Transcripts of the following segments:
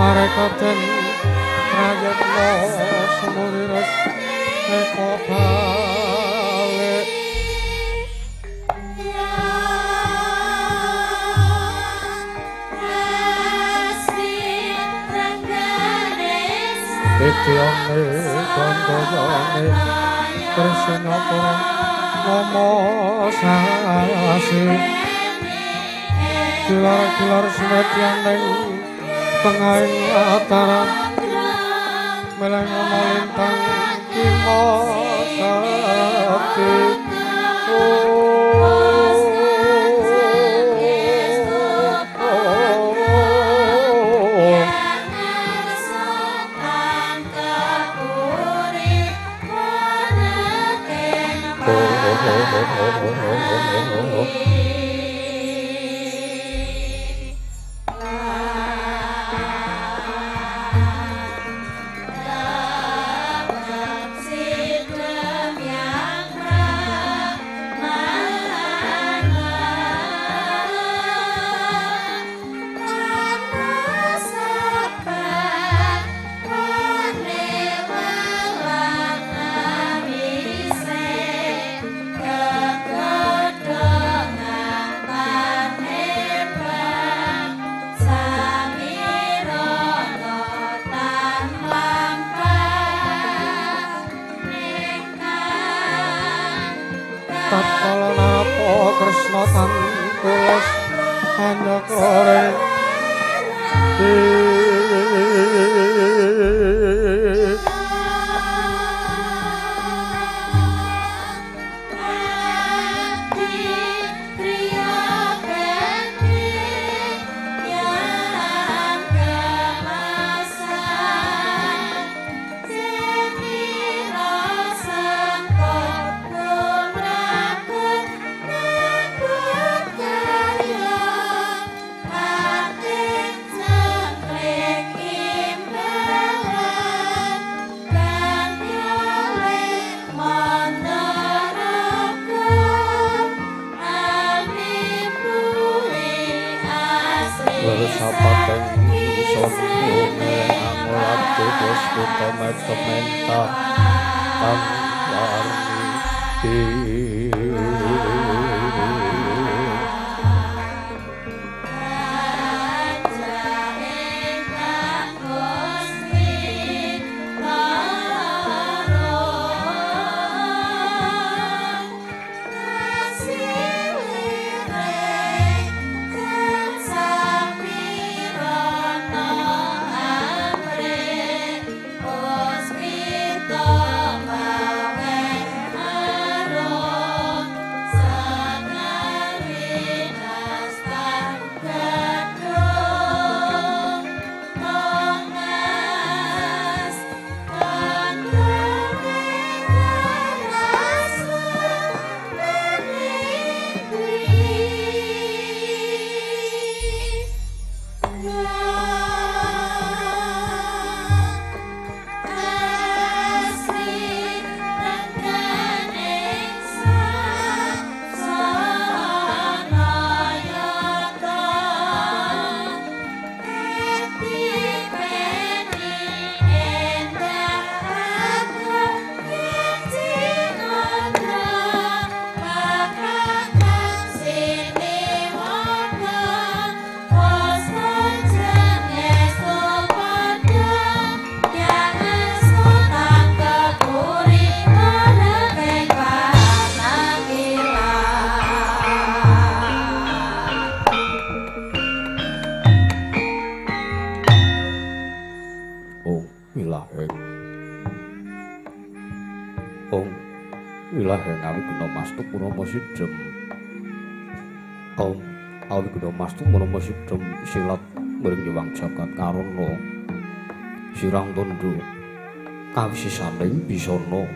Marekaten prayetna sumurires eko balik. Dityane kandhane Kresna pura nama sasi kilar-kilar semedyaning tengahing latara meleng ana lintang kima sakti. Tatkala napa Kresna tan tulus anyakrane Sidem silat mring nyuwang jagat karana sirang tundhu kawisisaning bisana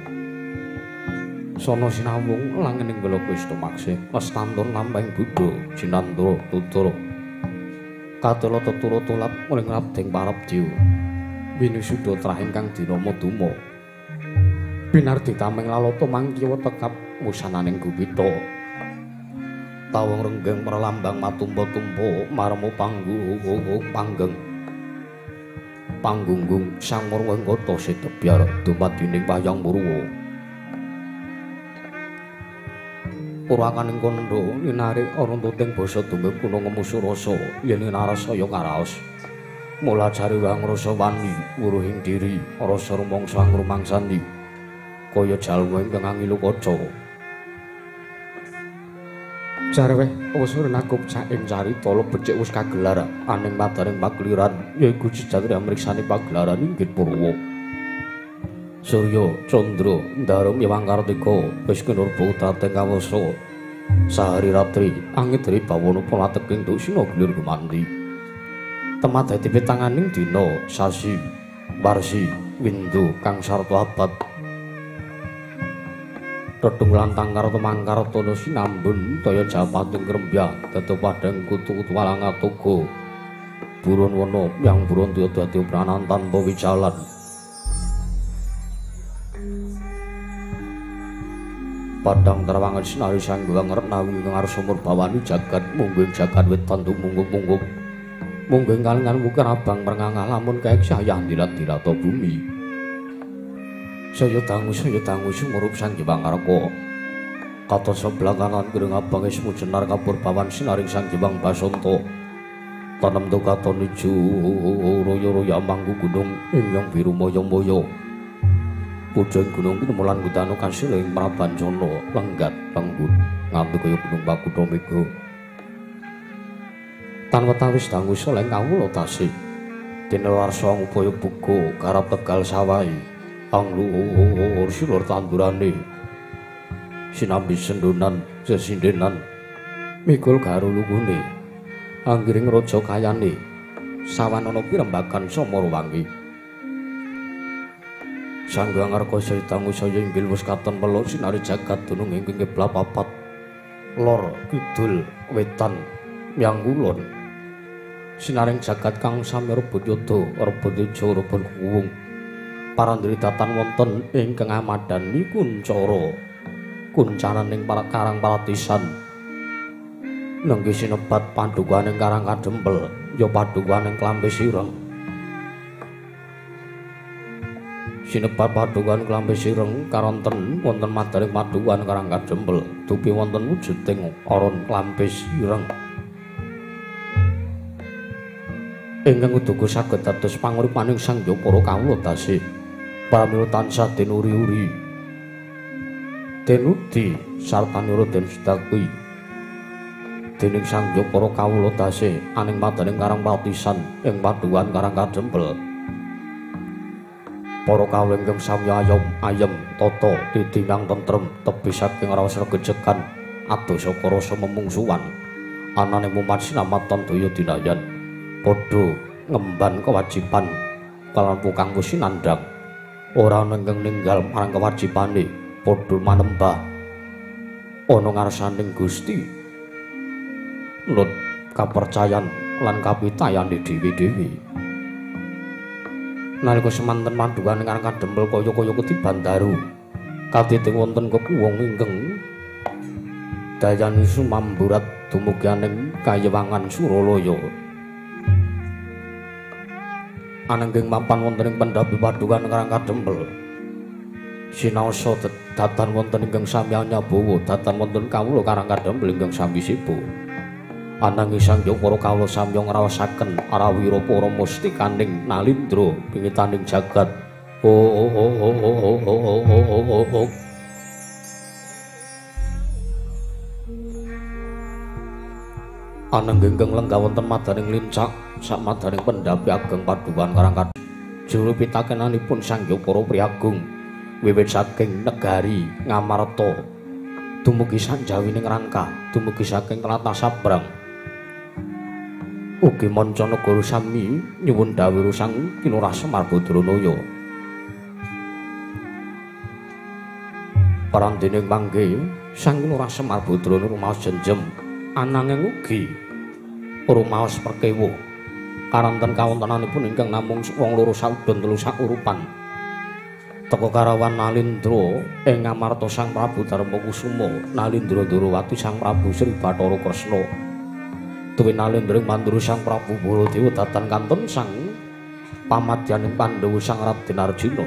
Sono sinawung langening welaka istamaksih lestantun lampahing buddha jinandra tutura katala tetura tulap mring rabdeng parabdya winusuda trah ingkang dinama Duma pinardi tameng lalata mangkiwa tekap wusananing gupita tawung renggeng merlambang matumpa-tumpa marmo panggung panggeng Panggunggung sang Murwa ing kota Setebyar dumadining wayang Purwa. Purwakaning kandha linarik aruntuting basa dunggeng kuna ngemusu rasa yen narasaya karaos. Mula jare wang rasa wani wuruhing diri rasa rumangsa ngrumangsani kaya jalma ingkang ngilu kaca. Jarweh wis nakup saking carita becik wis kagelar aning madaring pakeliran yaiku jejatri amriksani pagelaran inggih Purwa. Surya Candra Ndarum Yewang Kartika wis kinurba dateng kawasa sahari ratri angidri bawana polateking dusina gilir gumanti. Temah dadi pitanganing dina sasi warsi windu kang sarta abad. Redung lantang karta mangkartana sinambun daya japating krembyah dadi padhang kutu-kutu walang atoga buron wana yang buron dadi pranan tanpa wijalan. Padang terawangan sinari sangguang retnawi ngarsa murbawani jagat mungguing jagat wetan tumunggup-munggup mungguing kalingan wukir abang prengangah lamun kaek sayah dilat-dilata bumi. Saya dangu sumurup Sang Hyang Ngarka. Kata sebelah kanan kering abang ismu jenar kapurbawan sinaring Sang Hyang Basanta. Tanem tu katon ijo royo-royo mangku gunung ingkang biru moyo-moyo. Pucung gunung kinemulan gutano kasil ing Prabancana lenggat lenggut nganti kaya gunung Pakutha Mega. Tan wetawis dangu soleng kawula tasih. Dene warsa ngupaya buka garap tegal sawahi. Anglur silur tandurane. Sinambi sendunan sesindenan mikul garu lugune. Anggiring raja kayane sawanana pirembagan samara wangi. Sang Hyang Ngarka saya saya inggil wis katon meluk sinari jagat dunung ingkang kiblat papat lor kidul wetan yang kulon. Sinaring jagat kang sami rebut yoda rebut teja rebut kuwung. Parandri datan wonten ingkang amadani kuncara kuncaraning para karang paratisan. Nenggi sinebat padukaning Karang Kadempel ya padukaning Klampis Ireng. Sinebat padukan Klampis Ireng karonten wonten madaring padukan Karang Kadempel dupi wonten wujuding aron Klampis Ireng. Ingkang uduga saged dados panguripaning Sang Hyang para kawula tasih. Pramila tansah den uri-uri den udi sartanira den sedaki dening Sang Hyang para kawula tasih aning madaring Karang Patisan ing padukan Karang Kadempel. Para kawula ingkang sami ayom ayem tata titi kang tentrem tebih saking raos regejegan adoh saka rasa memungsuwan anane mumat sinamatan daya dinayan padha ngemban kewajiban kalawan pukang sinandhang ora ana ingkang ninggal marang kewajibane padha manembah ana ngarsaning Gusti nut kapercayan lan kapitayane dhewe-dhewe. Nalika semanten padukan Karang Kadempel kaya-kaya ketiban daru katiti wonten kekuwung ingkang dayani sumamburat dumugi aning kayewangan Suralaya. Ananging mapan wonten ing pendhapi padukan Karang Kadempel sinaosa datan wonten ingkang sami anyabawa datan wonten kawula Karang Kadempel ingkang sami sibu. Ananging Sang Hyang para kawula samya ngraosaken arawira para mustikaning Nalindra pingitaning jagat. Oh oh oh oh oh oh oh oh oh. Ananging ingkang lenggah wonten madaring lincak sak madaring pendhapi ageng padukan Karang Kadempel juru pitakenanipun Sang Hyang para priagung wiwit saking negari Ngamarta dumugi sanjawining Rangka dumugi saking tlatah Sabrang. Ugi manca negara sami nyuwun dhawuh Sang Kinurah Semar Badranaya. Parandining mangke Sang Kinurah Semar Badranaya rumaos jenjem ananging ugi rumaos perkewuh karanten kawontenanipun ingkang namung wong loro saudon telu saurupan. Teka karawan Nalindra ing Ngamarta Sang Prabu Darmakusuma Nalindra Ndrawati Sang Prabu Sri Bathara Kresna. Tuwi Nalindra mandura Sang Prabu Baladewa datan kantun Sang Pamadyaning Pandhawa Sang Raden Arjuna.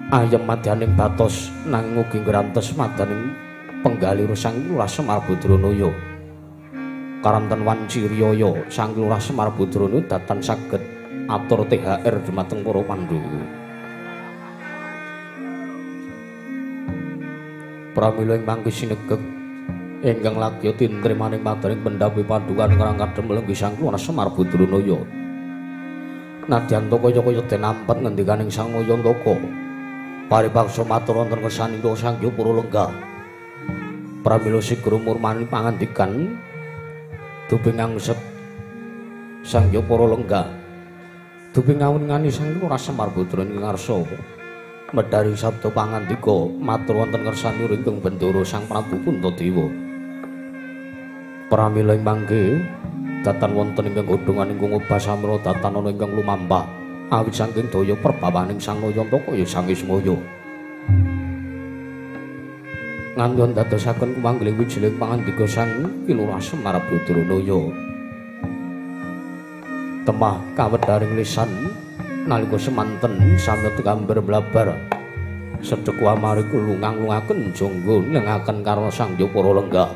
Ayem madyaning batos nanging ugi ngrantes madaning penggalih Sang Lurah Semar Badranaya. Karanten wanci riyaya Sang Lurah Semar Badranaya datan saged atur THR dumateng para Pandhawa. Pramila ing mangke sinegeg ingkang lagya tintrimaning madaning pendhapi padukan ingkang kadhem lenggih Sang Lurah Semar Badranaya. Nadyan kaya-kaya den ampet ngendikaning Sang Mayantaka. Paripaksa matur wonten kersanipun Sang Hyang Pura Lenggah. Pramila sigra murmani pangandikan dupi ngangsep Sang Hyang Pura Lenggah. Dupi ngawiningani Sang Lurah Semar Badranaya ing ngarsa medhari sabda pangandika matur wonten kersanipun ingkang Bendara Sang Prabu Puntadewa. Pramila ing mangke datan wonten ingkang godhongan ingkang obah samra datan ana ingkang lumampah. Awit saking daya perbawaning Sang Nayantaka ya Sang Ismaya. Nganti dadosaken kumanggiling wijiling pangandika Sang Ki Lurah Semar Badranaya. Temah kawedharing lisan nalika semanten samya tekamber blabar. Sedheku amari lungang-lungaken jangga nengaken karna Sang Hyang Para Lenggah.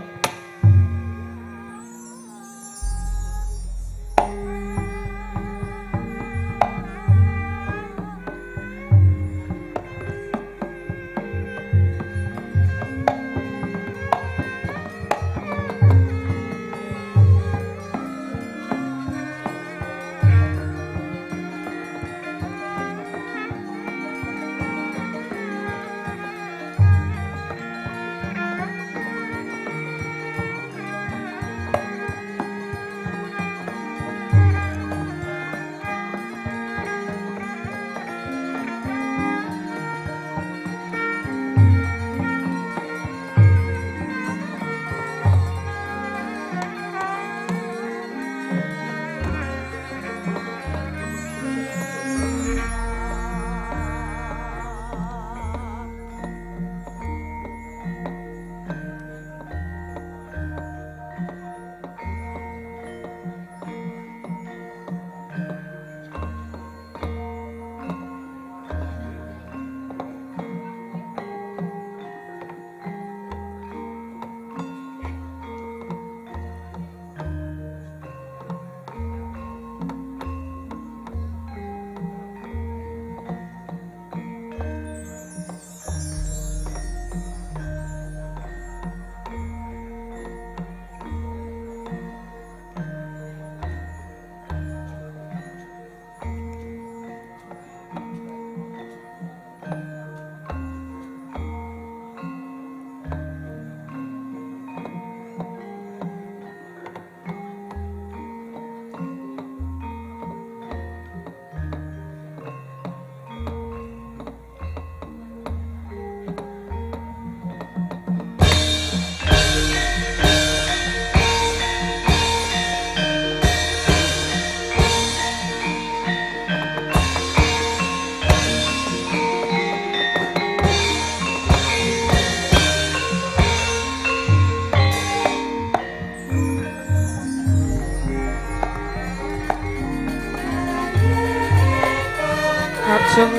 Ajeng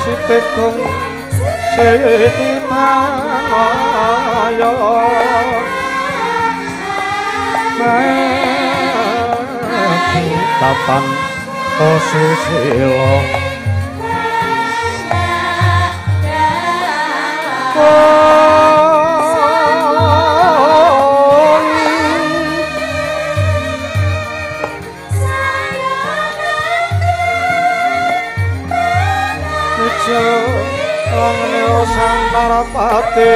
sitekung setitanaya kapan asusila Santarapati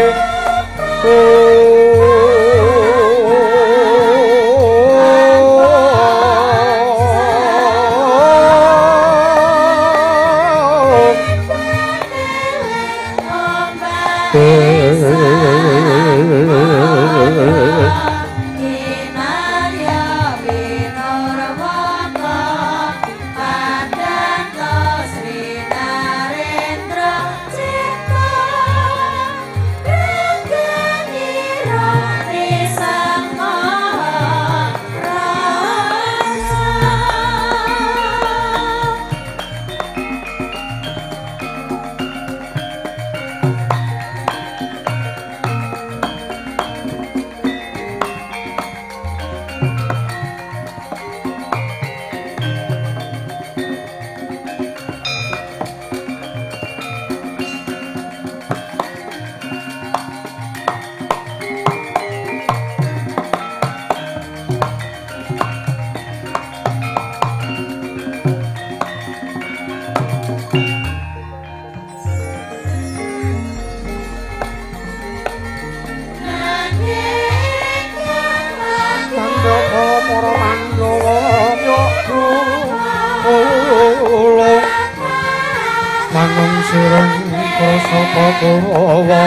Narendra Cipta. Sireng krasa Kurawa.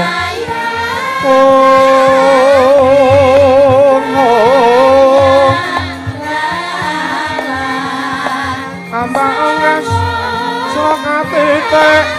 Ambak ongkas sloka titik.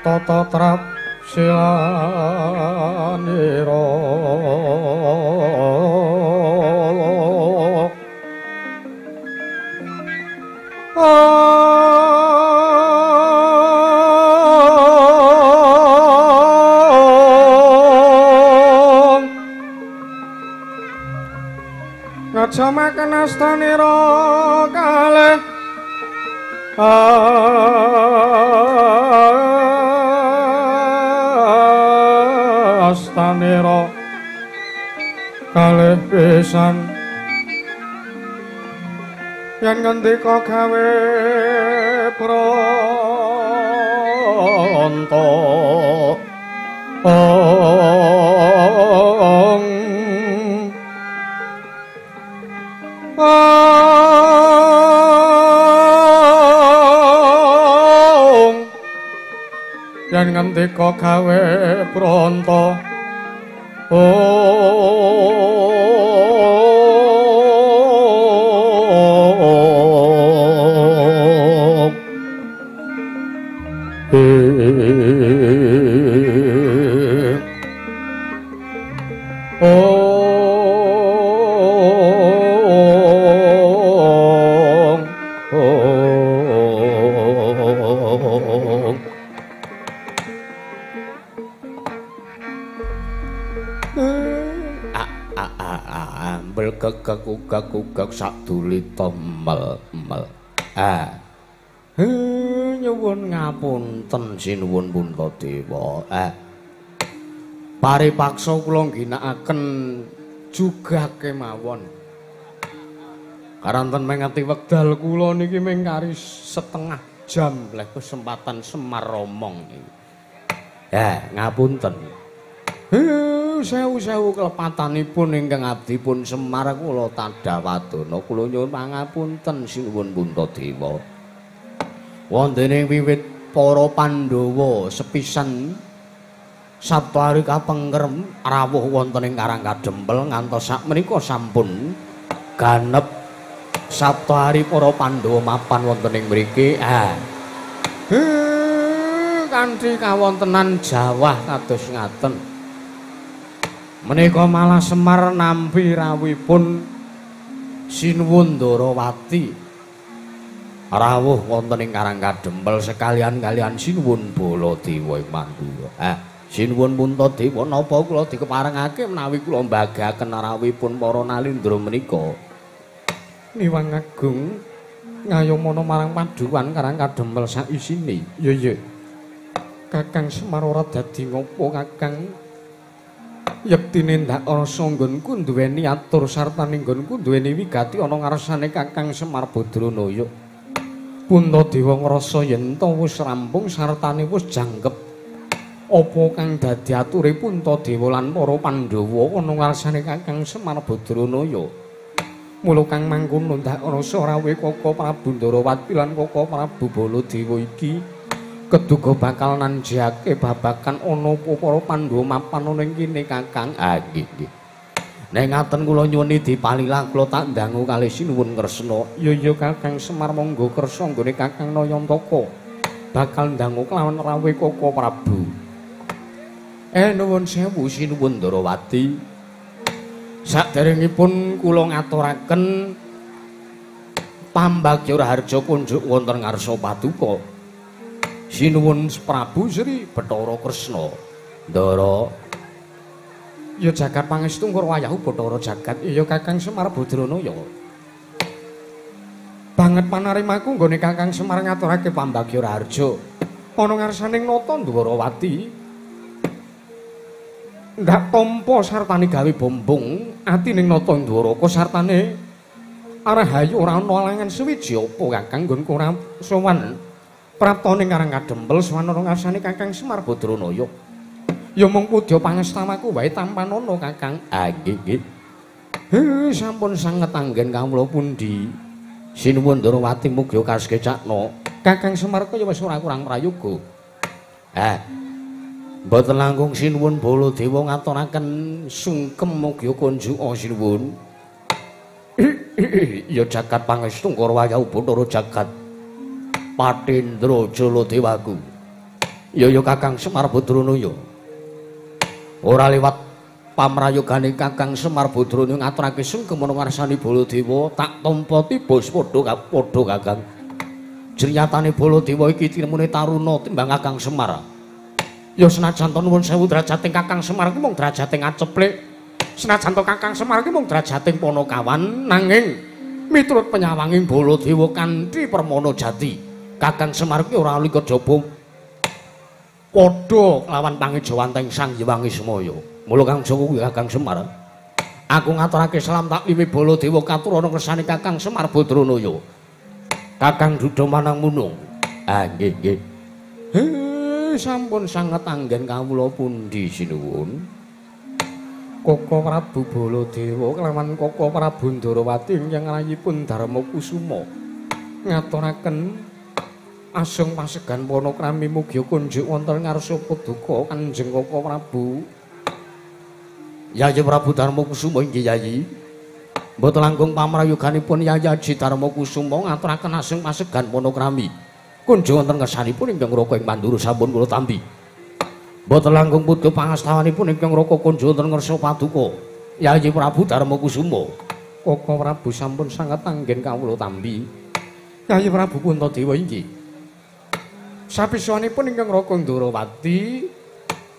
Tata trap silanira. Ngajamaken astanira kalih astanira kalih pisan yen ngendika gawe pronto. Yen ngendika gawe pronto. Kekuk sadulita mel mel. Nyuwun ngapunten sinuwun Puntadewa. Paripaksa kula ngginakaken juga kemawon. Karanten mengeti wekdal kula niki mung kari setengah jam leh kesempatan Semar omong niki. Ngapunten. Sewu-sewu kelepatanipun ingkang abdi pun Semar kula tadhawadana kula nyuwun pangapunten sinuwun Puntadewa. Wonten ing wiwit para Pandhawa sepisan Saptahari kapengker rawuh wonten ing Karang Kadempel ngantos sakmenika sampun ganep Saptahari para Pandhawa mapan wonten ing mriki. Kanthi kawontenan jawah kados ngaten. Menika malah Semar nampi rawuhipun Sinuwun Ndarawati rawuh wonten ing Karang Kadempel sekalian kalian Sinuwun Baladewa ing Mandura. Sinuwun Puntadewa napa kula dikeparengake menawi kula mbagaken rawuhipun para nalindra menika? Niwang Agung ngayomana marang padukan Karang Kadempel saisine. Iya iya. Kakang Semar ora dadi ngopo Kakang? Yektine ndak rasa nggonku duweni atur sartane nggonku duweni wigati ana ngarsane Kakang Semar Badranaya. Puntadewa ngrasa yen ta wis rampung sartane wis jangkep. Apa kang dadi ature Puntadewa lan para Pandhawa ana ngarsane Kakang Semar Badranaya. Mula kang mangkono ndak rasa rawuhe Kaka Prabu Ndarawati lan Kaka Prabu Baladewa iki keduga bakal nanjake babagan ana apa para Pandhawa mapan ana ing kene Kakang. Ah nggih nggih. Nek ngaten kula nyuwun dipalilah kula tak ndangu kalih sinuwun Kresna. Ya ya Kakang Semar monggo kersa nggone Kakang Nayantaka bakal ndangu kelawan rawuhe Kaka Prabu. Nuwun sewu sinuwun Ndarawati. Saderengipun kula ngaturaken pambagya raharja kunjuk wonten ngarsa paduka. Sinuwun Prabu Sri Bathara Kresna. Ndara. Ya jagat pangestu ngkur wayahu Bathara jagat. Ya Kakang Semar Badranaya. Banget panarimaku nggone Kakang Semar ngaturake pambagya raharja. Ana ngarsaning nata Ndwarawati. Ndak tampa sartane gawe bombong ati ning nata Ndwaraka sartane arahayu ora ana alangan suwiji apa Kakang nggonku ora sowan praptane Karang Kadempel sowan ana ngarsane Kakang Semar Badranaya. Ya mung pudya pangestamaku wae tampanana Kakang. Ah nggih nggih. Sampun sanget anggen kawula pundi. Sinuwun Ndarawati mugi kasekecakna. Kakang Semar kaya wis ora kurang prayoga. Mboten langkung sinuwun Baladewa ngaturaken sungkem mugi kunjuka sinuwun. Ya jagat pangestu ngkara wayahu Bathara jagat. Patendra Jaladewaku. Ya ya Kakang Semar Badranaya. Ora liwat pamrayogane Kakang Semar Badranaya ngaturake sungkem ana ngarsane Baladewa tak tampa tiba padha padha Kakang. Jriyatane Baladewa iki tinemune taruna timbang Kakang Semar. Ya senajan to nuwun sewu derajating Kakang Semar ki mung derajating aceplik. Senajan to Kakang Semar ki mung derajating panakawan nanging miturut penyawanging Baladewa kanthi permana jati Kakang Semar ki ora oli kejaba padha kelawan pangejawanteng Sang Hyang Ismaya. Mula Kang Joko kuwi Kakang Semar. Aku ngaturake salam taklime Baladewa katur ana kersane Kakang Semar Badranaya. Kakang Duda Manang Munung. Ah nggih nggih. Sampun sanget anggen kawula pundi sinuwun. Kaka Prabu Baladewa kelawan Kaka Prabu Ndarawati ingkang rayipun Darmakusuma ngaturaken asung pasegan panakrami mugi kunjuk wonten ngarsa paduka Kanjeng Kaka Prabu. Yayi Prabu Darmakusuma inggih Yayi. Mboten langkung pamrayoganipun Yayi Aji Darmakusuma ngaturaken asung pasegan panakrami kunjuk wonten ngersanipun ingkang Raka ing Mandura sampun kula tampi. Mboten langkung pudya pangastawanipun ingkang Raka kunjuk wonten ngarsa paduka Yayi Prabu Darmakusuma. Kaka Prabu sampun sanget anggen kawula tampi. Yayi Prabu Puntadewa inggih. Sapiswanipun ingkang Raka Ndarawati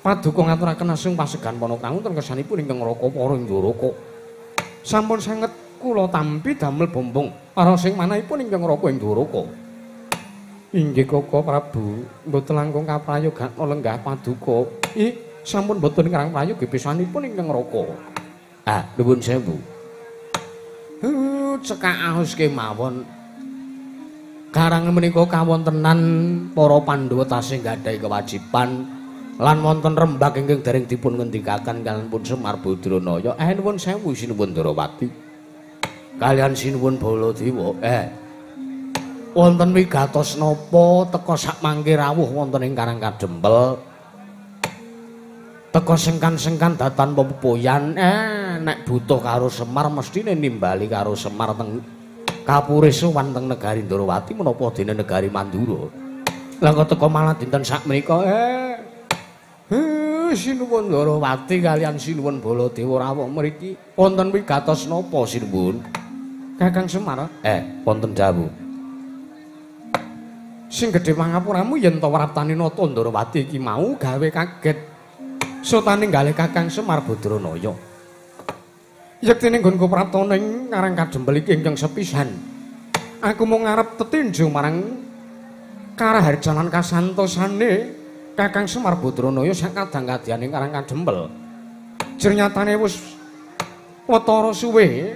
paduka ngaturaken asung pasegan panakrami wonten ngersanipun ingkang Raka para Ndaraka. Sampun sanget kula tampi damel bombong para sing manahipun ingkang Raka ing Ndwaraka. Inggih Kaka Prabu, mboten langkung kaprayogan lenggah paduka. Ih, sampun mboten ngrang prayoga pisanipun ingkang Raka. Ah, nuwun sewu. Cekak aos kemawon. Karang menika kawontenan para Pandhawa tasih nggadahi kewajiban lan wonten rembag ingkang dereng dipun ngendikaken kaliyan pun Semar Badranaya. Nuwun sewu sinuwun Ndarawati. Kaliyan sinuwun Baladewa. Wonten wigatos napa teka sakmangke rawuh wonten ing Karang Kadempel. Teka sengkan-sengkan datan pepoyan, nek butuh karo Semar mesthine nimbali karo Semar teng kapure sowan teng negari Ndarawati menapa dene negari Mandura. Lah kok teka malah dinten sakmenika sinuwun Ndarawati kaliyan sinuwun Baladewa rawuh mriki wonten wigatos napa sinuwun? Kakang Semar, wonten dawuh. Sing gedhe pangapuramu yen ta wraptane Nata Ndarawati iki mau gawe kaget. Sotane galih Kakang Semar Badranaya. Yektine nggonku praptana ing Karang Kadempel iki ingkang sepisan. Aku mung ngarep tetinju marang karaharjanan kasantosane Kakang Semar Badranaya sak kadang-kadyan ing Karang Kadempel. Jernyatane wis watara suwe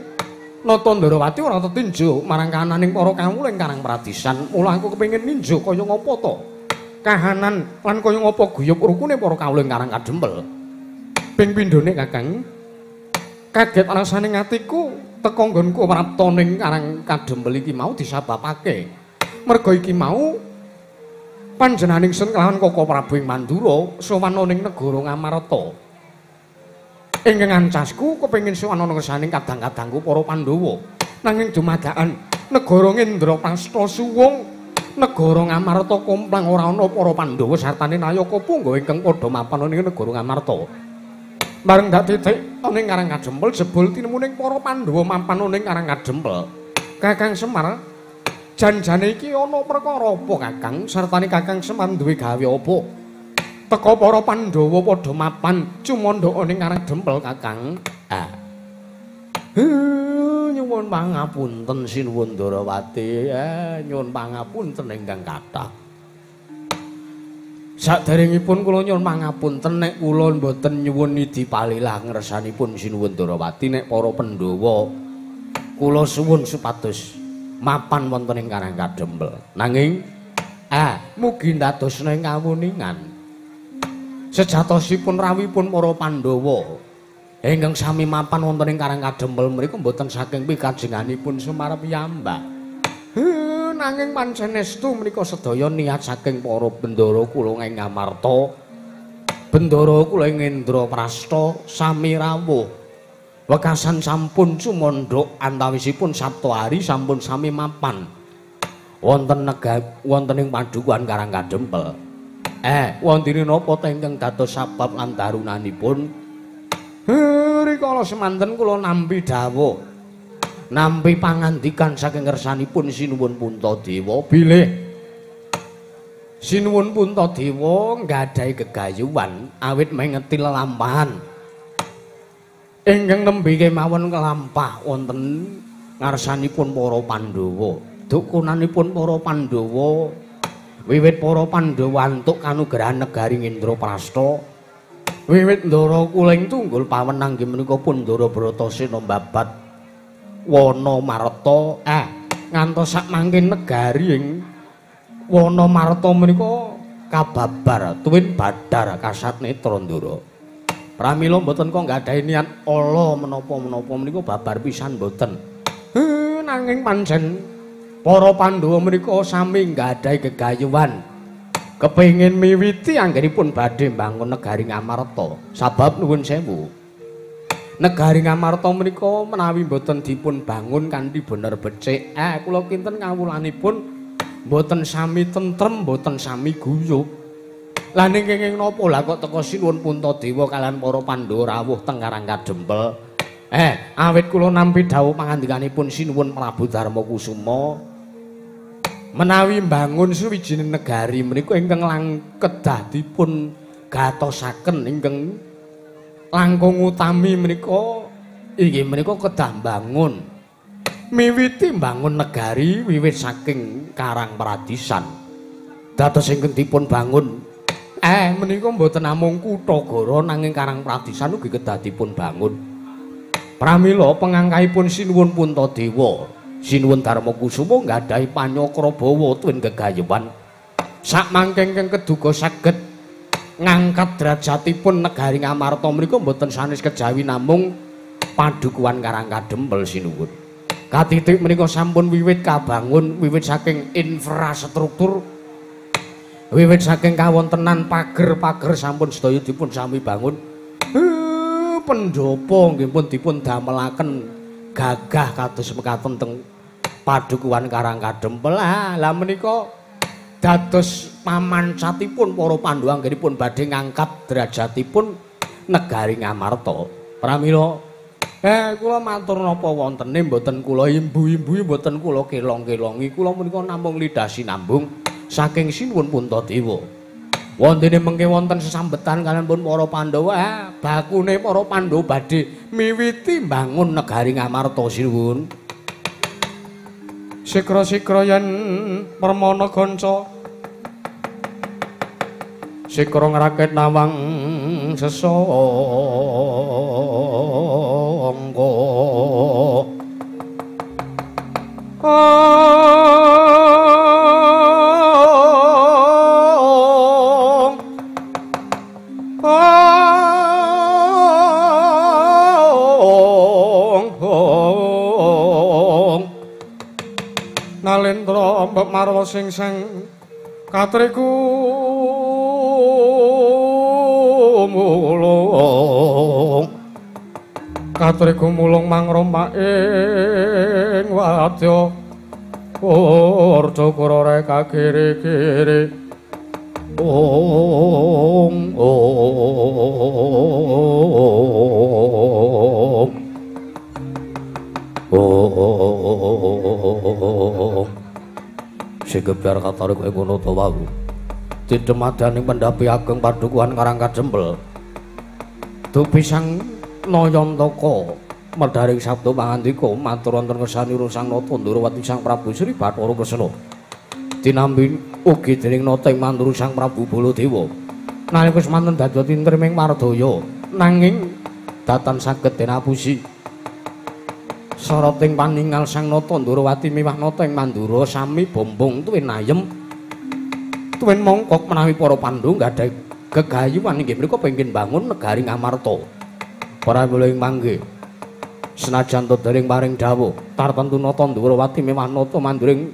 Nata Ndarawati ora tetinju marang kahananing para kawula ing Karang Pradisan. Mula aku kepengin ninjo kaya ngapa to kahanan lan kaya ngapa guyub rukune para kawula ing Karang Kadempel. Ping pindhone Kakang, kaget rasane atiku teka nggonku prapta ning Karang Kadempel iki mau disababake merga iki mau panjenenganing sun kelawan Koko Prabu ing Mandura sowan ning negara Ngamarta. Ingkang ancasku kepengin sowan ana ngersaning kadang-kadangku para Pandhawa. Nanging dumadakan negara Ngendraprasta suwung, negara Ngamarta komplang ora ana para Pandhawa sartane nayaka punggawa ingkang padha mapan ning negara Ngamarta. Bareng dak titik ana ing Karang Kadempel jebul tinemuning para Pandhawa mapan ning Karang Kadempel. Kakang Semar, janjane iki ana perkara apa Kakang? Sartane Kakang Semar duwe gawe apa? Teka para Pandhawa padha mapan cumandha ning Karang Dempel Kakang. Ah. Nyuwun pangapunten Sinuwun Ndarawati, nyuwun pangapunten ingkang kathah. Saderengipun kula nyuwun pangapunten nek kula mboten nyuwun nidi palilah ngersanipun Sinuwun Ndarawati nek para Pandhawa kula suwun supados mapan wonten ing Karang Kadempel. Nanging mugi ndadosna ing kawuningan. Sejatosipun rawuhipun para Pandhawa ingkang sami mapan wonten ing Karang Kadempel mriku mboten saking pikajenganipun Semar piyambak. Nanging pancen estu menika sedaya niat saking para bendara kula ing Ngamarta, bendara kula ing Indraprasta sami rawuh. Wekasan sampun sumandhuk antawisipun Saptahari sampun sami mapan wonten wonten ing padukuhan Karang Kadempel. Wondene napa ta ingkang dados sabab lan darunanipun? Rikala semanten kula nampi dawuh, nampi pangandikan saking ngersanipun Sinuwun Puntadewa bilih Sinuwun Puntadewa nggadahi gegayuhan awit mengeti lelampahan ingkang nembe kemawon kelampah wonten ngarsanipun para Pandhawa. Dukunanipun para Pandhawa wiwit para Pandhawa antuk kanugrahan negari Indraprasta, wiwit ndara kuling tunggul pawenang nggih menika pun Ndara Bratasena mbabat Wana Marta, ngantos sak mangke negari ing Wana Marta menika kababar tuwin badar kasat netra ndara. Pramila mboten kok nggadahi niat ala menapa-menapa menika babar pisan mboten. Nanging pancen para Pandhawa menika sami nggadahi gegayuhan kepengin miwiti anggenipun badhe mbangun negari Ngamarta. Sabab nuwun sewu, negari Ngamarta menika menawi mboten dipun bangun kanthi bener becik, kula kinten kawulanipun mboten sami tentrem, mboten sami guyub. Lah ning kenging napa lah kok teka Sinuwun Puntadewa kalian para Pandhawa rawuh teng Karang Kadempel? Awit kula nampi dawuh pangandikanipun Sinuwun Prabu Darma Kusuma menawi mbangun suwijining negari menika ingkang kedah dipun gatosaken ingkang langkung utami menika inggih menika kedah mbangun miwiti mbangun negari wiwit saking Karang Pradisan. Dados ingkang dipun bangun menika mboten namung kutha gara nanging Karang Pradisan ugi kedah dipun bangun. Pramila pengangkahipun Sinuwun Puntadewa, Sinuwun Darma Kusuma nggadahi panyakrabawa tuwin gegayuhan sakmangke ingkang keduga saged ngangkat derajatipun negari Ngamarta menika mboten sanes kejawi namung padukuhan Karang Kadempel Sinuwun. Katitik menika sampun wiwit kabangun wiwit saking infrastruktur, wiwit saking kawontenan pager-pager sampun sedaya dipun sami bangun. Pendhapa nggih pun dipun damelaken gagah kados mekaten teng padukuhan Karang Kadempel. Lah menika dados pamancatipun para Pandhawa anggenipun badhe ngangkat derajatipun negari Ngamarta. Pramila kula matur napa wontene mboten kula imbu-imbuhi, mboten kula kelong-kelongi, kula menika namung lidah sinambung saking Sinuwun Puntadewa. Wontene mengke wonten sesambetan kaliyan pun para Pandhawa, bakune para Pandhawa badhe miwiti mbangun negari Ngamarta Sinuwun. Sikra-sikra yen permana kanca, sikra ngrakit nawang sesah. Ong Nalendra mbek marwa sing sang katriku mulung katriku mulung mangroma ing wadya Orjo kura reka kiri-kiri ong ong ong sing gebyar katarik ing ngono ta wau didemadaning pendhapi ageng padukuhan Karang Kadempel dupi Sang Nayantaka medharing sabda pangandika matur wonten ngersanira Sang Nata Ndrawati Sang Prabu Sri Bathara Kresna tinampi ugi dening nata ing mandura Sang Prabu Baladewa nalika semanten dadi tintrim ing mardaya nanging datan saged den apusi soroting paningal Sang Nata Ndrawati miwah nata ing mandura sami bombong tuwin ayem tuwin mongkok menawi para Pandhawa gadhahi gegayuhan inggih mriku pengin bangun negari Ngamarta para mula ing mangke senajan to dereng paring dawuh tartentu nata Ndrawati miwah nata manduring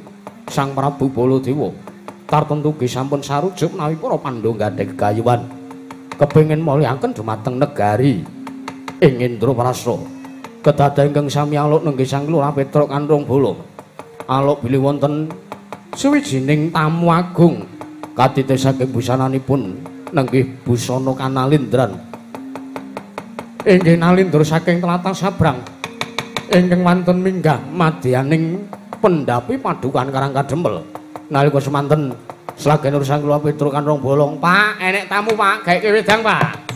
Sang Prabu Baladewa tartentu ugi sampun sarujuk menawi para Pandhawa gadhahi gegayuhan kepengin molyaken dumateng negari ing Indraprasta kedaden ingkang sami aluk nenggih Sang Lurah Petruk Kanrung Bala aluk bilih wonten suwijining tamu agung katite saking busananipun nenggih busana kanalindran inggih nalindra saking tlatah Sabrang ingkang wonten minggah madyaning pendhapi padukan Karang Kadempel nalika semanten selagen Sang Lurah Petruk Kanrung Bolong Pak enek tamu Pak gawe wedang Pak.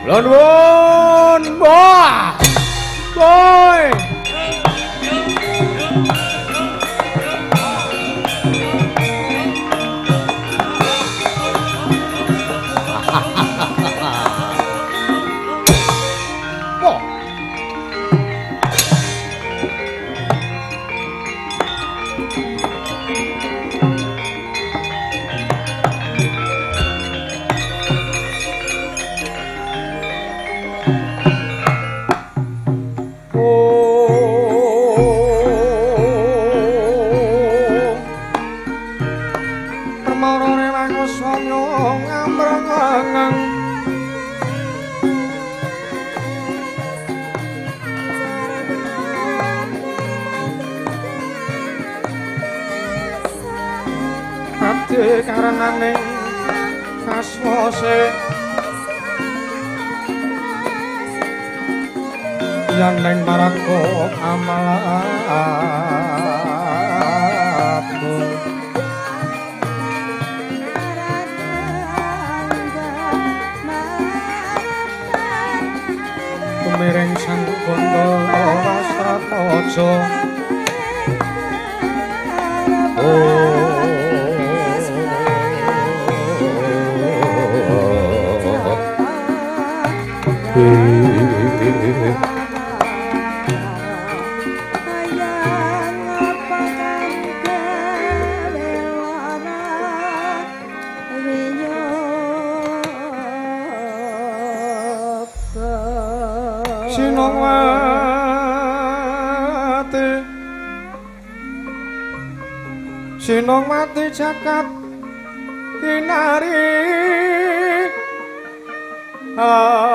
Nuwun, wah. Boy. Wah. Karenane kaswase yen ning marako amalku tumiring Sang Ganda Wastrataja. Oh. Sinongwati Sinongwati jagat kinari among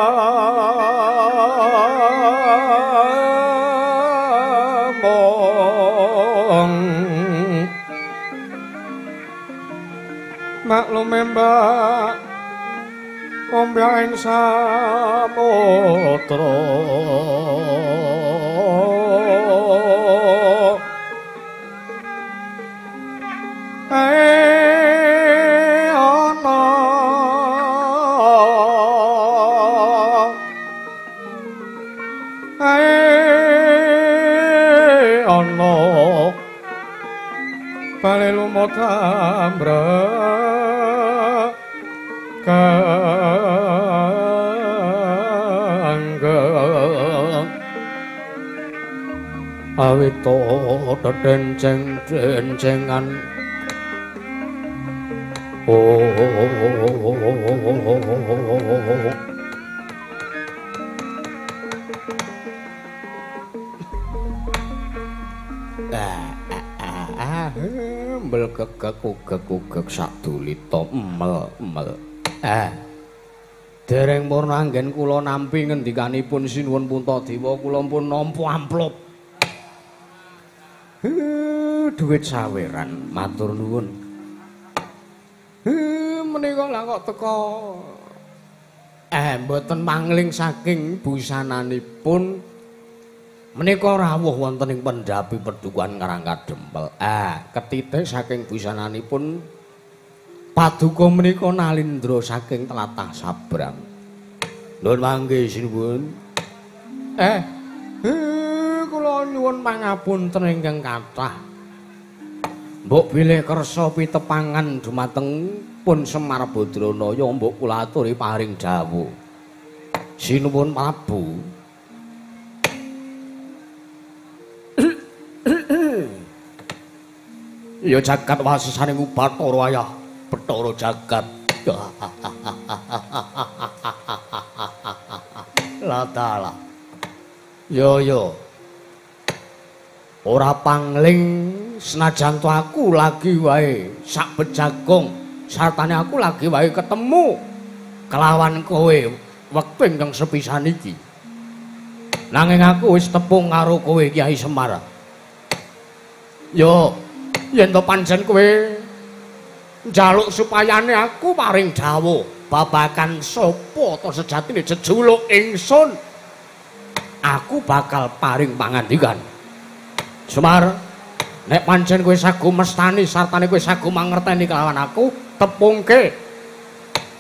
maklum mbak ombya ing samudra ae ana ae ana bale lumut ambrek kanggeng awito dedenceng-dencengan oh mbelgegek-ugek-ugek sadulita mel-mel. Dereng purna anggen kula nampi ngendikanipun Sinuwun Puntadewa kula pun nampa amplop. Dhuwit saweran matur nuwun. Menika lah kok teka mboten mangling saking busananipun menika rawuh wonten ing pendhapi Pedukuhan Karang Kadempel. Ketitik saking busananipun paduka menika Nalindra saking tlatah Sabrang. Nuwun mangke sinuwun. Kula nyuwun pangapunten ingkang kathah. Mbok bilih kersa pitepangan dumateng pun Semar Badranaya mbok kula aturi paring dawuh. Sinuwun Prabu. Ya jagat wasesaning Ubathara ayah Bathara jagat. La dalah. Yo yo. Ora pangling senajan to aku lagi wae sak bejagong sartane aku lagi wae ketemu kelawan kowe wektu ingkang sepisan iki. Nanging aku wis tepung karo kowe Kyai Semar. Yo yen to pancen kowe njaluk supayane aku paring dawuh babagan sapa to sejatine jejuluk ingsun, aku bakal paring pangandikan. Semar, nek pancen kowe sago mestani sartane kowe sago mangerteni kelawan aku, tepungke.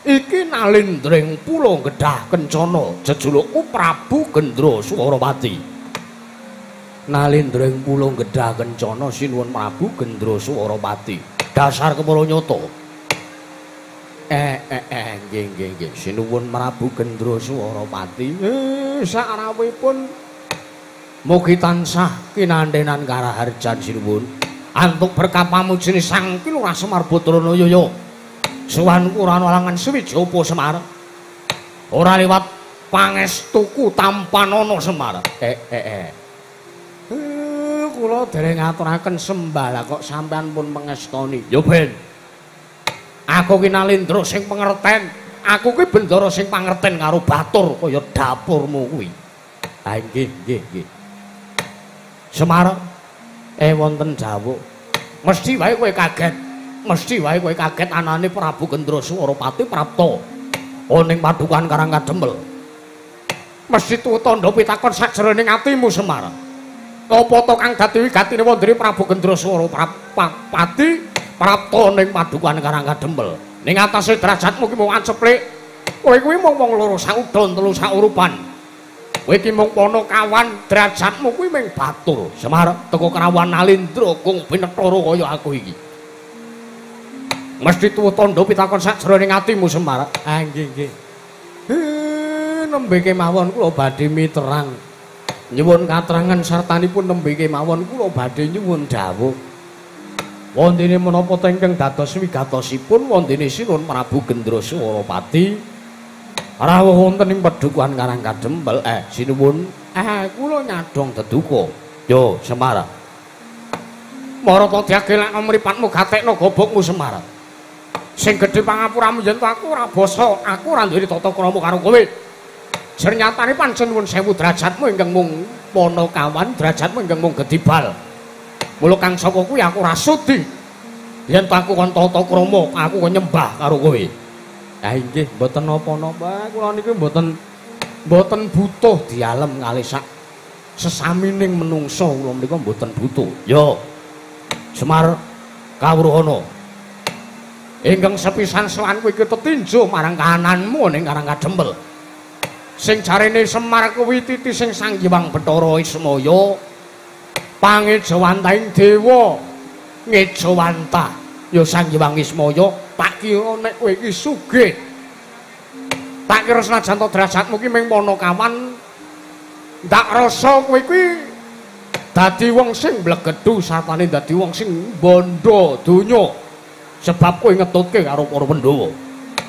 Iki Nalindring Pulo Gedhah Kencana, jejulukku Prabu Gendra Swarawati. Nalindring Pulo Gedhah Kencana sinuwun Prabu Gendra Swarawati. Dasar kepala nyata. Nggih nggih nggih. Sinuwun Prabu Gendra Swarawati. Sakrawuhipun mugi tansah kinantenan karaharjan sinuwun. Antuk berkah pamujine Sang Ki Lurah Semar Badranaya ya. Suwanku ora ana alangan suwiji apa Semar. Ora liwat pangestuku tampanana Semar. Kula dereng ngaturaken sembah lah kok sampean pun mengestoni. Ya ben. Aku ki Nalindra sing pengerten. Aku ki bendara sing pangerten karo batur kaya dapurmu kuwi. Ha nggih nggih nggih. Semar, wonten dawuh. Mesti wae kowe kaget. Mesti wae kowe kaget anane Prabu Gendra Swarawati prapta ana ning Padukuhan Karang Kadempel. Mesti tuwa tandha pitakon sajroning atimu Semar. Apa to kang dadi wigatine wondene Prabu Gendra Swarawati prapta ning Padukuhan Karang Kadempel. Ning atase derajatmu ki mung anceplik. Kowe kuwi mung wong loro saudon telu saurupan. Kowe iki mung ponokawan, derajatmu kuwi mung batur. Semar, teko kerawan Nalindra kung pinethara kaya aku iki. Mesti tuwa tandha pitakon sajroning atimu Semar. Ah nggih nggih. Nembe kemawon kula badhe miterang. Nyuwun katrangan sartanipun nembe kemawon kula badhe nyuwun dawuh. Wontene menapa ta ingkang dados wigatosipun wontene Sinuwun Prabu Gendraswarapati rawuh wonten ing Padukuhan Karang Kadempel. Sinuwun, kula nyadong deduka. Yo, Semar. Marata diagelakno mripatmu gatekno gobokmu Semar. Sing gedhe pangapuramu yen to aku ora basa, aku ora duweni tata krama karo kowe. Sernyatane pancen nuwun sewu derajatmu ingkang mung panakawan, derajatmu ingkang mung gedibal. Mula kang saka kuwi aku ora sudi yen to aku kon tata krama, aku kon nyembah karo kowe. Ha inggih, mboten napa-napa, kula niki mboten butuh dialem kalih sak sesamining menungsa, kula menika mboten butuh. Yo. Semar kawruhana. Ingkang sepisan sowanku iki tetinju marang kahananmu ning Karang Kadempel. Sing jarene Semar kuwi titi sing Sang Hyang Bathara Ismaya. Pangejawantahing dewa ngejawantah ya Sang Hyang Ismaya, tak kira nek kowe iki sugih. Tak kira senajan to derajatmu ki mung panakawan, ndak rasa kowe iki dadi wong sing mblegedhu sartane dadi wong sing bondo donya. Sebab kowe ngetutke karo para Pandhawa.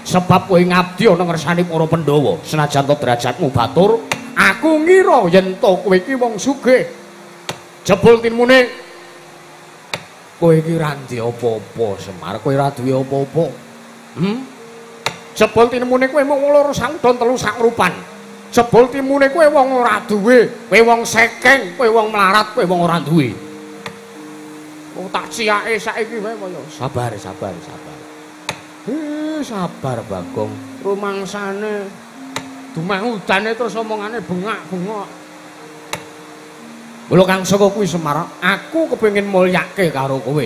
Sebab kowe ngabdi ana ngersane para Pandhawa. Senajan to derajatmu batur, aku ngira yen to kowe iki wong sugih. Jebul tinmune kowe iki ra duwe apa-apa, Semar. Kowe ra duwe apa-apa. Jebul tinmune kowe mung loro saudon telu sak rupan. Jebul timune kowe wong ora duwe, kowe wong sekeng, kowe wong melarat, kowe wong ora duwe. Wong tak ciake saiki wae kaya sabar, sabar, sabar. Sabar Bagong. Rumangsane dumeh udane terus omongane bengak-bengok. Mula kang saka kuwi Semar, aku kepengin mulyake karo kowe.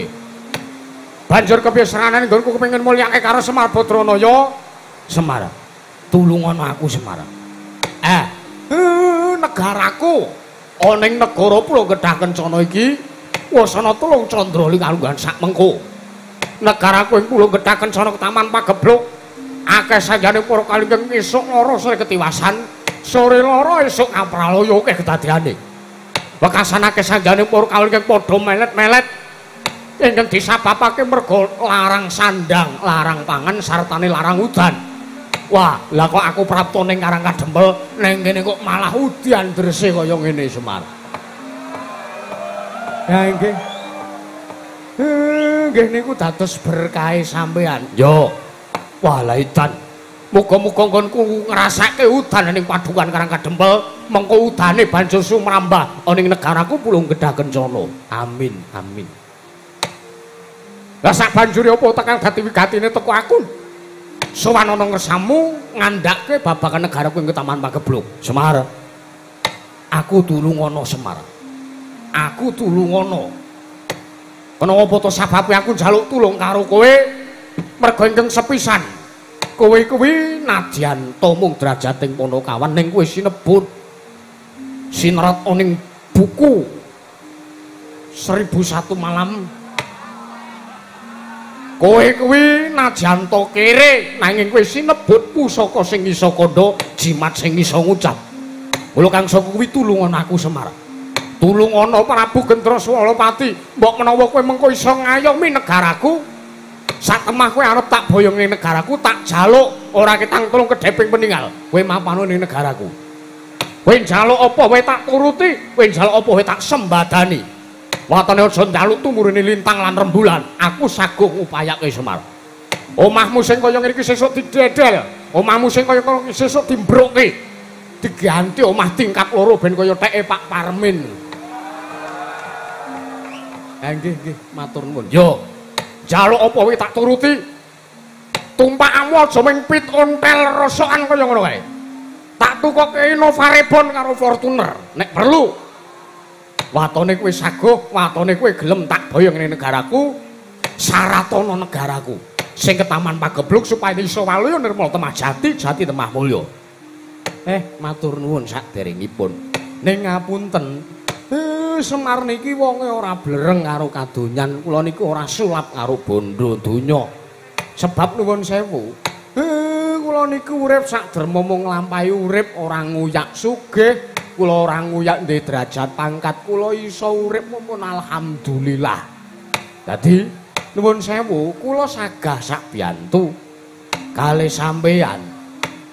Banjur kepiye seranane nggonku kepengin mulyake karo Semar Badranaya? Semar, tulungono aku Semar. Negaraku ana ing negara Pulau Gedhah Kencana iki wis ana telung candra kalungguhan sak mengko. Negaraku ing Pulau Gedhah Kencana Taman Pagebluk akeh sanjane para kalingking esuk lara sore ketiwasan, sore lara esuk kapralaya akeh kedadiane. Wekasan akeh sanjane para kalingking padha melet-melet ingkang disababake merga larang sandang, larang pangan sartane larang udan. Wah, lah kok aku prapta ning Karang Kadempel, ning kene kok malah udan drese kaya ngene Semar. Ya nggih. Nggih niku dados berkahe sampean. Yo. Wah, lah edan. Muga-muga nggonku ngrasake udan ning Padukuhan Karang Kadempel, mengko udane banjur sumrambah ana ing negaraku Pulung Gedhah Kencana. Amin, amin. Lah sak banjure apa tekan dadi wigatine teko aku? Sowan ana ngersamu ngandhake babagan negaraku ing Taman Pagebluk. Semar. Aku tulungono Semar. Aku tulungono. Kenapa to sababe aku njaluk tulung karo kowe? Merga ingkang sepisan. Kowe kuwi nadyan to mung derajating panakawan ning kowe sinebut sinerat ning buku 1001 malam. Kowe kuwi nadyan to kere nanging kowe sinebut pusaka sing iso kandha, jimat sing iso ngucap. Mula kang saka kuwi tulungono aku Semar. Tulungono Prabu Gendraswalapati, mbok menawa kowe mengko iso ngayomi negaraku. Satemah kowe arep tak boyong ning negaraku, tak jaluk ora ketang tulung kedheping peninggal. Kowe mapano ning negaraku. Kowe njaluk apa wae tak turuti, kowe njaluk apa wae tak sembadani. Watane aja njaluk tumurune lintang lan rembulan. Aku saguh ngupayake Semar. Omahmu sing kaya ngene iki sesuk didedel, omahmu sing kaya ngene iki sesuk dimbrokke. Diganti omah tingkat loro ben kaya teke Pak Parmin. Nggih, nggih, matur nuwun. Yo. Njaluk apa wae tak turuti. Tumpakamu aja mung pit ontel rosokan kaya ngono kae. Tak tukoke Innova Reborn karo Fortuner nek perlu. Watone kowe saguh, watone kowe gelem tak boyong ning negaraku, saratana negaraku sing ketaman Pagebluk supaya iso waluya nirmala temah jati, jati temah mulya. Matur nuwun saderengipun. Ning ngapunten, Semar niki wonge ora blereng karo kadonyan, kula niku ora sulap karo bondo donya. Sebab nuwun sewu, kula Kula niku urip sak derma mung nglampahi urip ora nguyak sugih, kula ora nguyak ndek derajat pangkat, kula iso urip mumpun alhamdulillah. Dadi nuwun sewu, kula sagah sak biyantu kalih sampeyan.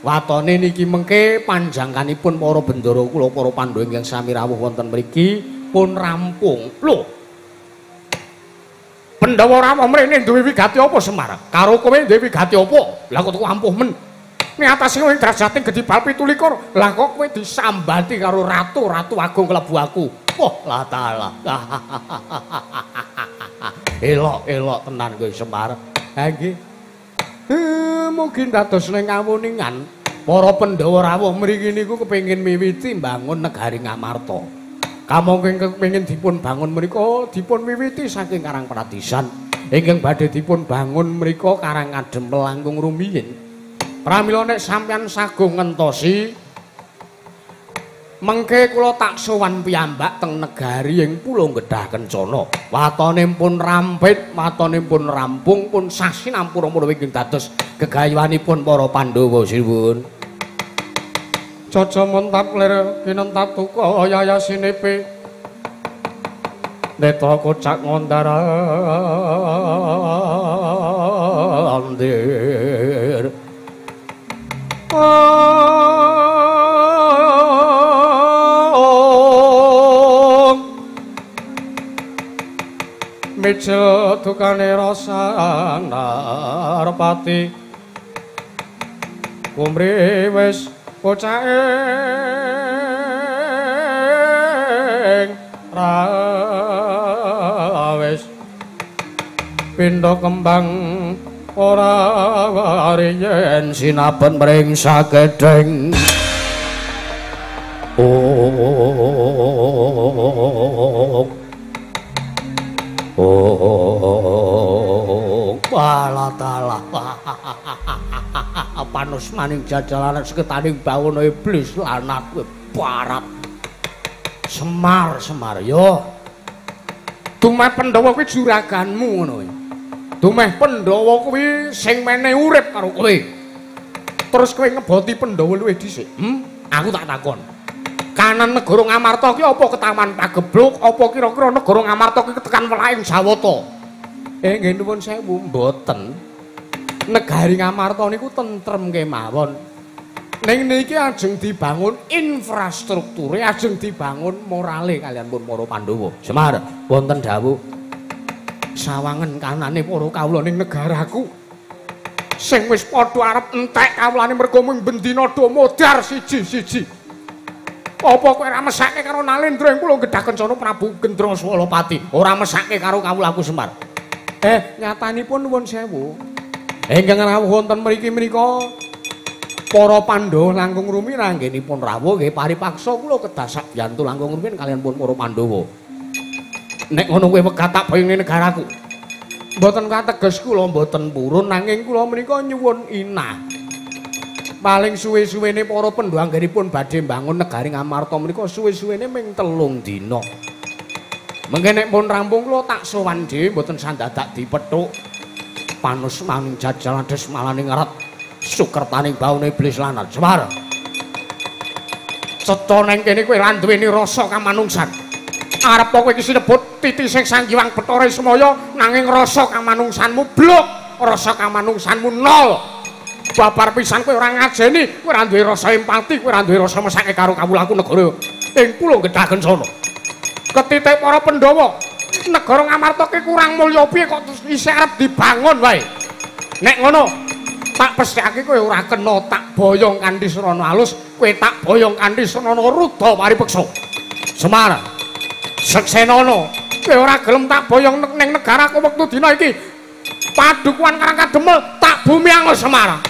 Watone niki mengke panjangkanipun para bendara kula para Pandhawa ingkang sami rawuh wonten mriki pun rampung. Lho. Pandhawa rawuh mrene duwe wigati apa Semar? Karo kowe duwe wigati apa? Lah kok tuku ampuh men. Ning atase kowe derajate gedhi bal 27. Lah kok kowe disambati karo ratu-ratu agung klebu aku. Wah, la taala. Elok, elok tenan kowe Semar. Ha nggih. Mugi dados ning kawuningan para Pandhawa rawuh mriki niku kepengin miwiti mbangun negari Ngamarta. Kamangka ingkang kepengin dipun bangun menika dipun wiwiti saking Karang Pradisan. Ingkang badhe dipun bangun menika Karang Kadempel langkung rumiyin. Pramila nek sampeyan sagung ngentosi mengke kula tak sowan piyambak teng negari ing Pulo Gedhah Kencana. Watone pun rampit, watone pun rampung, pun sasinampura ingkang dados gegayuhanipun para Pandhawa sinuwun. Caca montap lir kinentap tuka yayasinepe neta kocak ngondar andir. Mijil dukane rasa narpati kumri wis bocah ing rawis pindha kembang ora wariyen sinaben mring sakedheng. Oh, wala taala. Panus maning jajalanan seketaning bawono iblis lanat kowe barat. Semar, Semar yo. Dumeh Pandhawa kuwi juraganmu ngono kuwi. Dumeh Pandhawa kuwi sing menehi urip karo kowe. Terus kowe ngeboti Pandhawa luwih dhisik. Aku tak takon. Kanan negara Ngamarta ki apa ketaman pagebluk apa kira-kira negara Ngamarta ki tekan welaing Jawata? Nggih nuwun sewu mboten. Negari Ngamarta niku tentrem kemawon. Ning niki ajeng dibangun infrastrukture, ajeng dibangun morale kalian pun para Pandhawa. Semar, wonten dawuh sawangen kanane para kawula ning negaraku. Sing wis padha arep entek kawulane mergo mung bendina do modar siji-siji. Apa kowe ora mesake karo Nalendra ing Pulo Gedhah Kencana Prabu Gendra Swalapati? Ora mesake karo kawulaku Semar. Nyatanipun nuwun sewu. Ingkang rawuh wonten mriki menika para Pandhawa langkung rumiyin anggenipun rawuh nggih paripaksa kula kedah sakbiyantu langkung rumiyin kalian pun para Pandhawa. Nek ngono kowe wegah tak boyong negaraku. Mboten kateges kula mboten purun nanging kula menika nyuwun inah. Paling suwe-suwene para Pandhawa anggenipun badhe mbangun negari Ngamarta menika suwe-suwene ming 3 dina. Mengke nek pun rampung kula tak sowan dhewe mboten sandadak dipethuk. Panus maning jajalan desmalane ngaret sukertaning baune iblis lanat. Semar. Cetha nang kene kowe ra duweni rasa kamanungsan. Arep kowe iki sinebut titising Sang Hyang Bathara Ismaya nanging rasa kamanungsanmu blok, rasa kamanungsanmu nol. Babar pisan kowe ora ngajeni, kowe ora duwe rasa empati, kowe ora duwe rasa mesake karo kawulaku negara ing Pulo Gedhah Kencana. Ketitik para Pandhawa, negara Ngamarta ki kurang mulya piye kok isih arep dibangun wae. Nek ngono, tak pesthekake kowe ora kena tak boyong kanthi srana alus, kowe tak boyong kanthi srana ruda paripeksa. Semar, seksenana, kowe ora gelem tak boyong ning negaraku wektu dina iki. Padukuhan Karang Kadempel tak bumi angus Semar.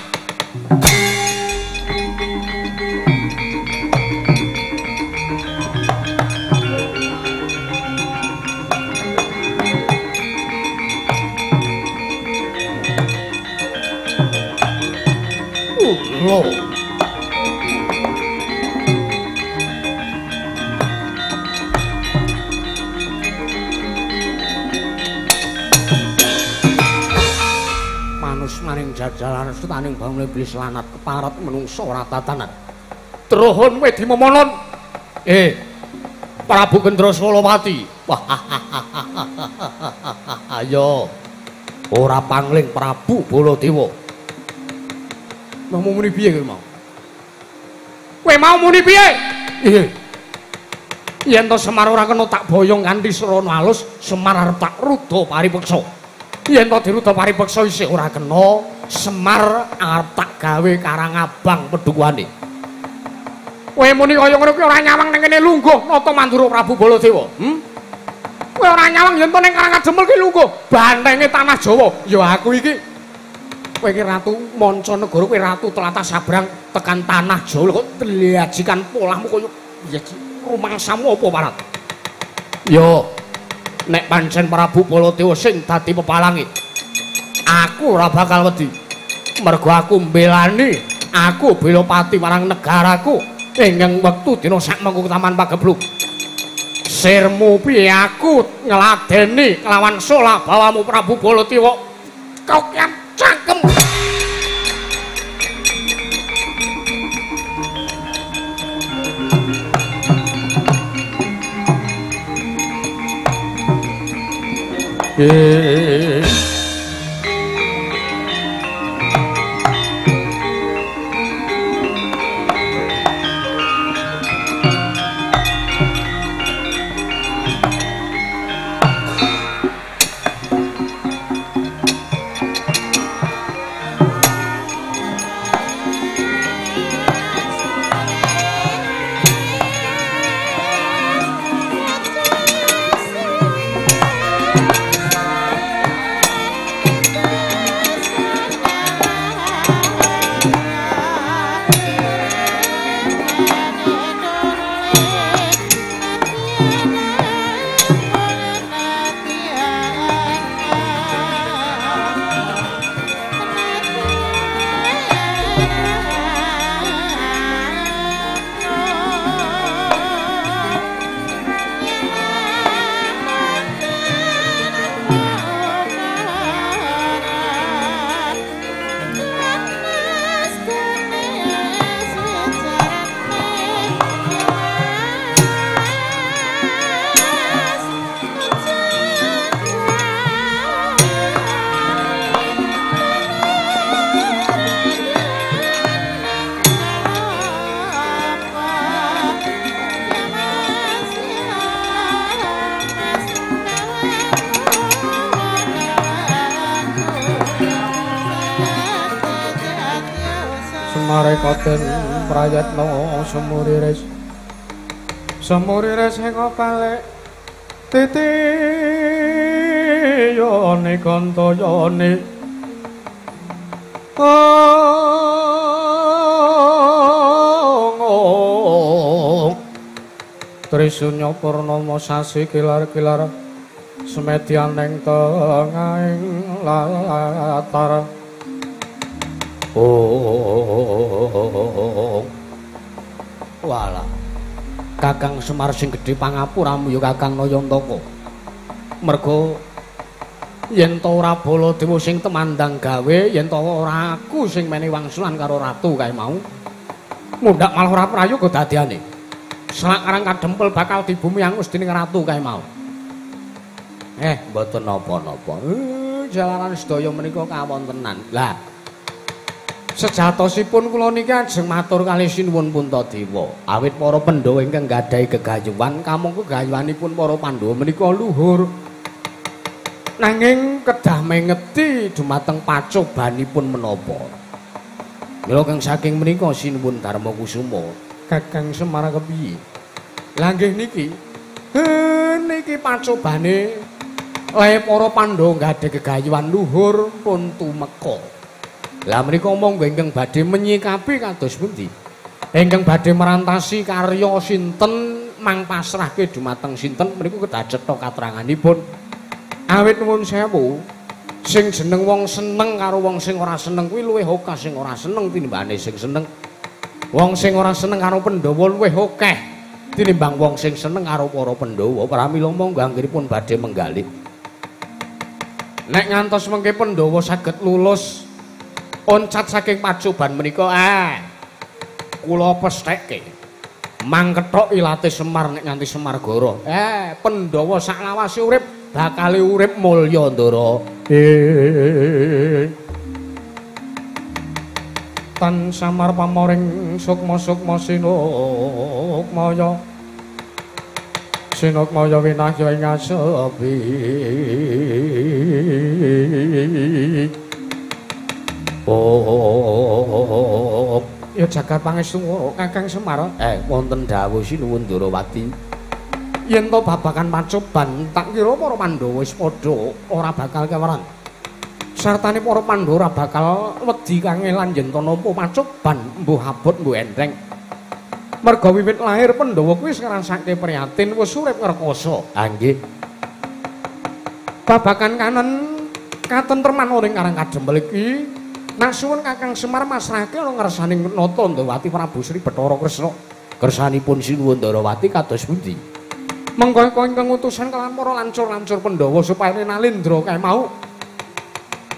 Lho. Manus Asmaning jajalan setaning bangun iblis lanat keparat menungso ora tatanan. Truhun wedi memonon. Prabu Gendra Solowati. Wah, ayo. Ora pangling Prabu Baladewa. Mau muni piye kowe mau? Kowe mau muni piye? Yen to Semar ora kena tak boyong kanthi srana alus, Semar arep tak ruda paripeksa. Yen to diruda paripeksa isih ora kena, Semar arep tak gawe karang abang pedukuhane. Kowe muni kaya ngono kuwi ora nyawang ning kene lungguh nata Mandura Prabu Baladewa. Kowe ora nyawang yen to ning Karang Kadempel ki lungguh bantenge tanah Jawa. Ya aku iki. Kowe iki ratu mancanegara, kowe ratu tlatah sabrang tekan tanah Jawa kok tlajikan polahmu kaya piye rumangsamu apa parat? Yo nek pancen Prabu Baladewa sing dadi pepalange, aku ora bakal wedi. Mergo aku mbelani, aku bela pati marang negaraku ingkang wektu dina sakmengko Taman Pageblug. Sirmu piye aku ngladeni kelawan sola bawamu Prabu Baladewa. Kokian cangkem. Koten prayatna sumurires sumurires ing balik titi yone kantayane Trisunya purnama sasi kilar-kilar semedyan ing tengahing latar. Oh, walah, Kakang Semar sing gedhe pangapuramu ya Kakang Nayantaka. Mergo yen ta ora Baladewa sing temandang gawe, yen ta ora aku sing menehi wangsulan karo ratu kae mau, mundhak malah ora prayoga dadiane. Selak Karang Kadempel bakal dibumi angus dening ratu kae mau. Mboten napa-napa. Jalaran sedaya menika kawontenan. Lah, sejatosipun kula niki ajeng matur kalih sinuwun Puntadewa. Awit para Pandhawa ingkang gadhahi gegayuhan, kamangka gegayuhanipun para Pandhawa menika luhur. Nanging kedah mengeti dumateng pacobanipun menapa. Mila kang saking menika sinuwun Darma Kusuma, Kakang Semar kepiye? Lah nggih niki. Niki pacobane lae para Pandhawa gadhahi gegayuhan luhur pun tumeka. Lah menika monggo ingkang badhe menyikapi kados pundi? Ingkang badhe merantasi karya sinten mang pasrahke dumateng sinten menika kedah cetha kateranganipun. Awit nuwun sewu, sing jeneng wong seneng karo wong sing ora seneng kuwi luwih akeh sing ora seneng tinimbane sing seneng. Wong sing ora seneng karo Pandhawa luwih akeh tinimbang wong sing seneng karo para Pandhawa. Pramila monggo anggenipun badhe menggalih. Nek ngantos mengke Pandhawa saged lulus Oncat saking pacoban menika kula pestheke. Mangkethok ilate Semar nek nganti Semar goro. Pandhawa saklawase urip bakale urip mulya, Ndara. Tan samar pamoring sukma-sukma sinukmaya. Sinukmaya winahya ing asepi. Oh, ya jagat pangestu Kakang Semar. Wonten dawuh sinuwun Ndrawati. Yen to babagan pacoban tak kira para Pandhawa wis padha ora bakal keweran. Sartane para Pandhawa ora bakal wedi kangelan yen to nampa pacoban mbuh abot mbuh enteng. Merga wiwit lahir Pandhawa kuwi wis ngrasake prihatin, wis urip ngrekoso. Ha nggih. Babagan kanen katentreman ing Karang Kadempel iki nasuwun Kakang Semar masrahke ana ngersane Nata Ndawati Prabu Sri Bathara Kresna. Kersanipun sinuwun Ndrawati kados pundi? Mengko ingkang utusan kelawan para lancur-lancur Pandhawa supaya Nalendra kae mau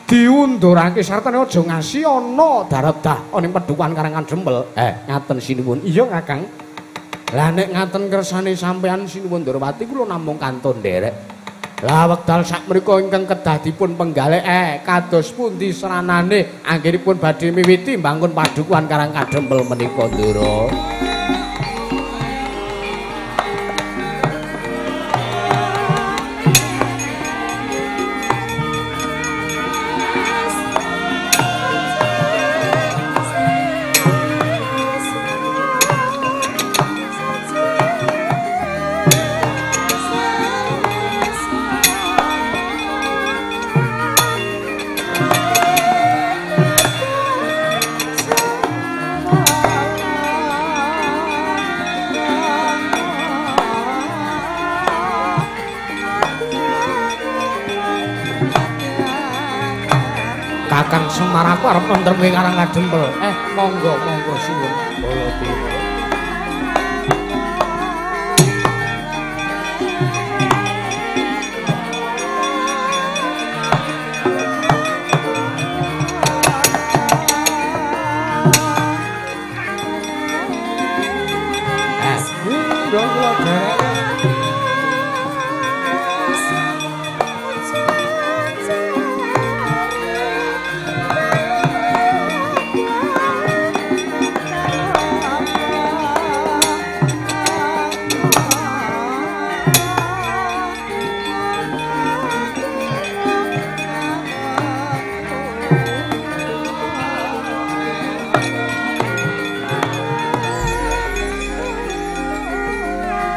diundurake sartane aja ngasi ana daredah ana ing pedukuhan Karang Kadempel. Ngaten sinuwun. Iya Kakang. Lah nek ngaten kersane sampean sinuwun Ndrawati kula namung kantun nderek. Lah wekdal sakmenika ingkang kedah dipun penggalih kados pundi sranane anggenipun badhe miwiti mbangun padukuhan Karang Kadempel menika Ndara. Kakang Semar aku arep nentremke Karang Kadempel. Monggo monggo suwun Baladewa.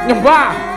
Nyembah